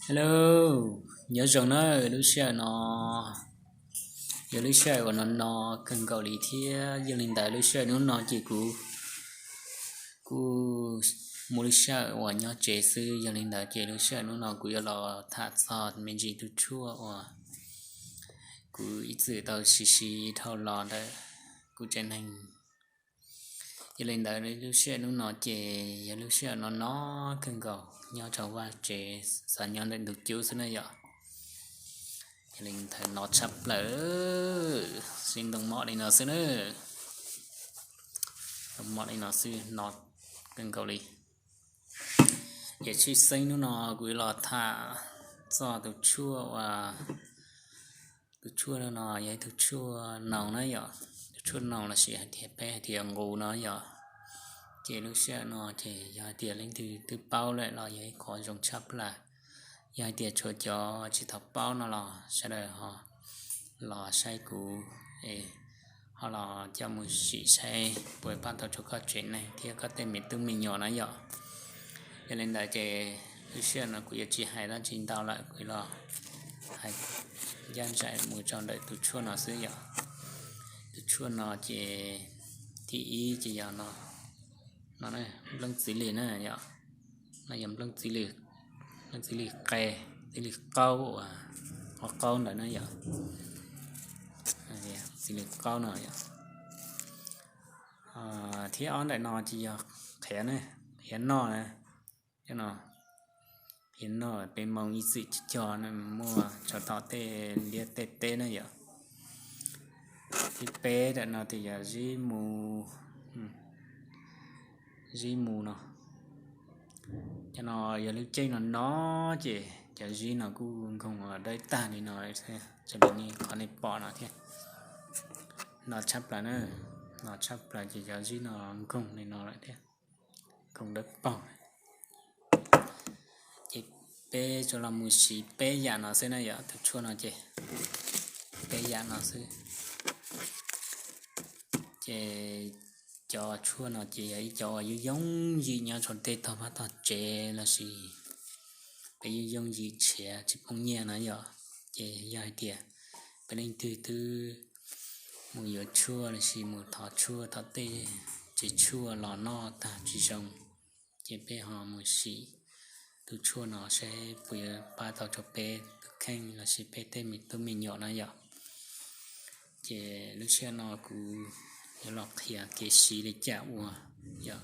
Hello, nyob zoo na, lub sij hawm no yog lub sij hawm uas no no kawg nkaus li thiab. Yog li ntawd lub sij hawm hnub no ces kuv kuj muaj lub sij hawm uas nyob tsev xwb. Yog li ntawd ces lub sij hawm hnub no kuv yuav los tham txog me ntsis tus tshuaj uas kuv ib txwm tau siv siv dhau los ntawm kuv tsev neeg. Yog li ntawd lub sij hawm hnub no ces yog lub sij hawm no no kawg nkaus nyob rau vaj tsev, xav nyob ntawm ntug cub xwb na yom. Yog li ntawd no tshaj plaws, sib ntoo mom li no xwb na. Ntoo mom li no xwb no kawg nkaus li. Ces tshwj xeeb hnub no kuv yuav los tham txog tus tshuaj uas tus tshuaj no no yog ib tug tshuaj noos na yom. Tus tshuaj noos lossis hais tias peb hais tias nqus no yom. Ces lub sij hawm no ces yog hais tias leej twg twb paub lawm los yog ib qho zoo tshaj plaws. Yog hais tias tshuav cov tsis tau paub no los sawv daws ho los saib kuv es ho los coj mus sim saib puas pab tau rau koj tsev neeg thiab koj tej me tub me nyuam na yom. Yog li ntawd ces lub sij hawm no kuv yuav tsis hais dab tsi ntau lawm, kuv los hais ncaj nraim mus rau ntawm tus tshuaj no xwb yom. Tus tshuaj no ces thib ib ces yog no, no nplooj txiv lws na yom. No yog nplooj txiv lws, nplooj txiv lws qe, txiv lws qaub uas qaub qaub ntawd na yom. Txiv lws qaub no yom. Thiab ob ntawm no ces yog qhiav na, qhiav noj na. Cov no qhiav noj peb Hmoob ib txwm cog cog na, muaj tso tom tej liab tej teb na yom. Thib peb ntawm no ces yog zib mu, zib mu no. Cov no yog lub caij no no ces cov zib no kuj nkoog dawb tag li no, raws li nej qhov nej pom no thiab. No tshaj plaws na, no tshaj plaws ces cov zib no nkoog li no lawm thiab, nkoog dawb paug. Ces peb tsuas los mus siv peb yam no xwb na yom, tus tshuaj no ces peb yam no xwb. Ces cov tshuaj no ces yog ib cov uas yooj yooj yim nyob rau tej tog vaj tog tsev lossis peb yooj yooj yim nrhiav tsis poob nyiaj na yom. Ces yog hais tias peb leej twg twb mus yuav tshuaj lossis mus thov tshuaj tom tej tsev tshuaj los noj tag tsis zoo, ces peb ho mus sim tus tshuaj no saib puas yuav pab tau rau peb tus kheej lossis peb tej me tub me nyuam na yom. Ces lub sij hawm no kuv yuav los qhia kev siv li cas ua yom.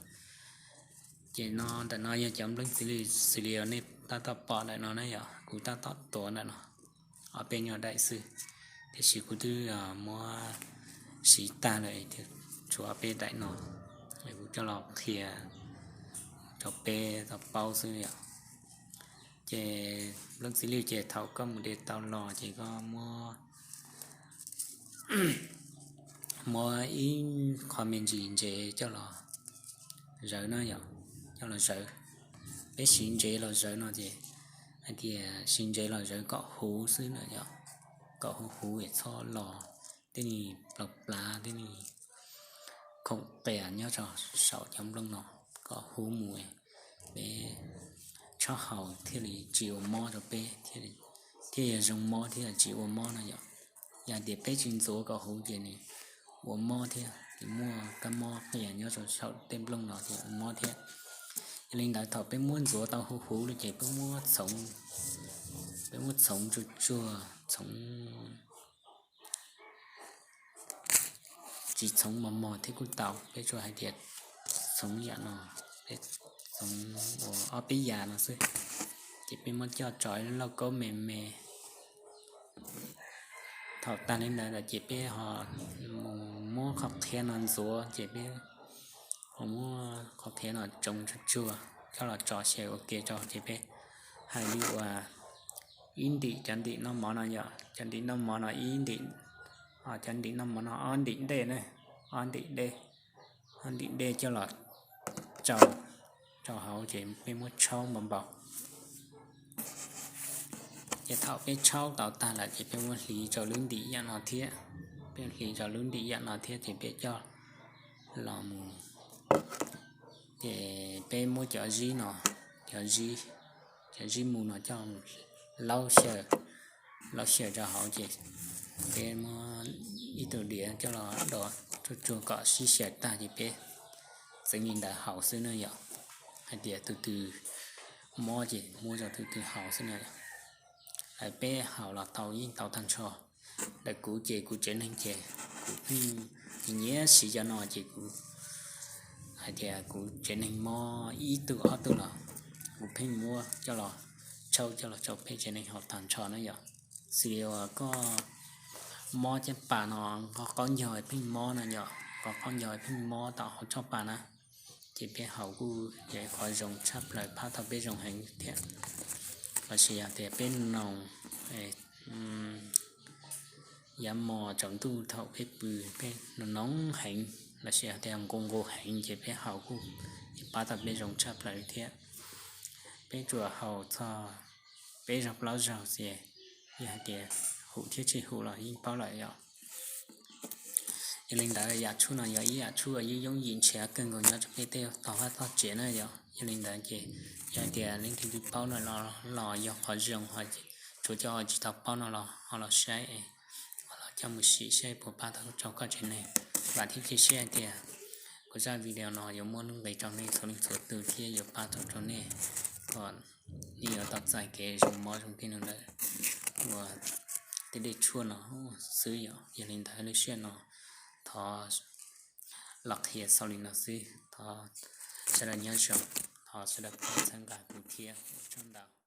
Ces no ntawm no yog cov nplooj txiv lws xws li uas nej tab tom pom ntawm no na yom, kuv tab tom tuav ntawm no ob peb nyuag daim xwb, tiam sis kuv twb muab siv tag lawm, tshuav ob peb daim no, kuv coj los qhia rau peb tau paub xwb yom. Ces nplooj txiv lws ces thaum koj mus de tau los ces koj muab, muab ib qho me ntsis ntsev coj los zawv na yom, coj los zawv. Peb siv ntsev los zawv no ces hais tias siv ntsev los zawv kom huv xwb na yom, kom huv huv es txhob los tej ni plav plav tej ni khoom qias nyob rau saum cov nplooj no, kom huv mus, peb tshob haus thiaj li tsis ua mob rau peb, thiaj yog zoo mob thiab tsis ua mob no yom. Yog hais tias peb tsis ntxuav kom huv ces nws ua mob thiab, ces muaj kab mob qias nyob rau saum tej nplooj no ces ua mob thiab. Yog li ntawd thaum peb muab ntxuav tau huv huv lawm ces peb muab txhoov, peb muab txhoov tsuag tsuag, txhoov tsis txhoov mos mos thiab kuj tau, peb tsuas hais tias txhoov yam no, peb txhoov ua ob peb yam no xwb, ces peb muab coj tso ib lub lauj kaub me me. Thaum tag li ntawd lawm ces peb ho mus muab qhov qhiav no ntxuav, ces peb ho muab qhov qhiav no tsoov tsuag tsuag coj los tso xyaw ua ke rau, ces peb hais li uas ib ntim cov ntim noj mov no yom, cov ntim noj mov no ib ntim, cov ntim noj mov no ob ntim dej na, ob ntim dej, ob ntim dej coj los tsau rau hauv ces peb muab tshaub npau npau. Ces thaum peb tshaub tau tag lawm ces peb muab hliv rau lub ntim yam no thiab, peb hliv rau lub ntim yam no thiab ces peb coj los mus, ces peb muab cov zib no, cov zib Cov zib mu no coj laub xyaw, laub xyaw rau hauv ces peb muab ib tug diav coj los do tsuag tsuag kom sib xyaw tag ces peb txeev li ntawd haus xwb na yom. Hais tias tus twg mob ces muab rau tus twg haus xwb na yom. Peb haus los tau, yeej tau tag nrho. Ntawm kuv ces kuv tsev neeg ces kuv pheej nyiam siv cov no ces kuv hais tias kuv tsev neeg mob ib tug ob tug los kuv pheej muab coj los tshawb coj los rau peb tsev neeg haus tag nrho na yom. Xws li uas koj mob caj pas no, qhov qaub ncaug pheej mob no yom, qhov qaub ncaug pheej mob tom hauv tshoj pas na, ces peb haus kuj yog ib qho zoo tshaj plaws pab tau peb zoo heev thiab. Los sis yog tias peb noog yav mos tsaus ntuj thaum peb pw peb noog heev los sis yog tias nqus nqus heev ces peb haus kuj pab tau peb zoo tshaj plaws li thiab. Peb tsuas haus txog peb zaug plaub zaug xwb, yog hais tias hum thiab tsis hum los yeej paub lawm yom. Yog li ntawd yam tshuaj no yog ib yam tshuaj uas yeej yooj yim nrhiav kawg nkaus nyob rau peb tej tog vaj tog tsev na yom. Yog li ntawd ces yog hais tias leej twg tsis paub no los yog qhov zoo, tsuav cov uas tsis tau paub no los ho los saib, ho los coj mus sim saib puas pab tau rau koj tsev neeg. Vam thiab cia siab hais tias kuv zaj video no yuav muaj nuj nqis rau nej txhua leej txhua tus thiab yuav pab tau rau nej kom nej yuav tau txais kev zoo mob zoo nkeeg no lawm uas tej dej tshuaj no xwb yom. Yog li ntawd lub sij hawm no thov los qhia xaus li no xwb, thov sawv daws nyob zoo, thov sawv daws pab txhawb nqa kuv thiab, ua tsaug ntau.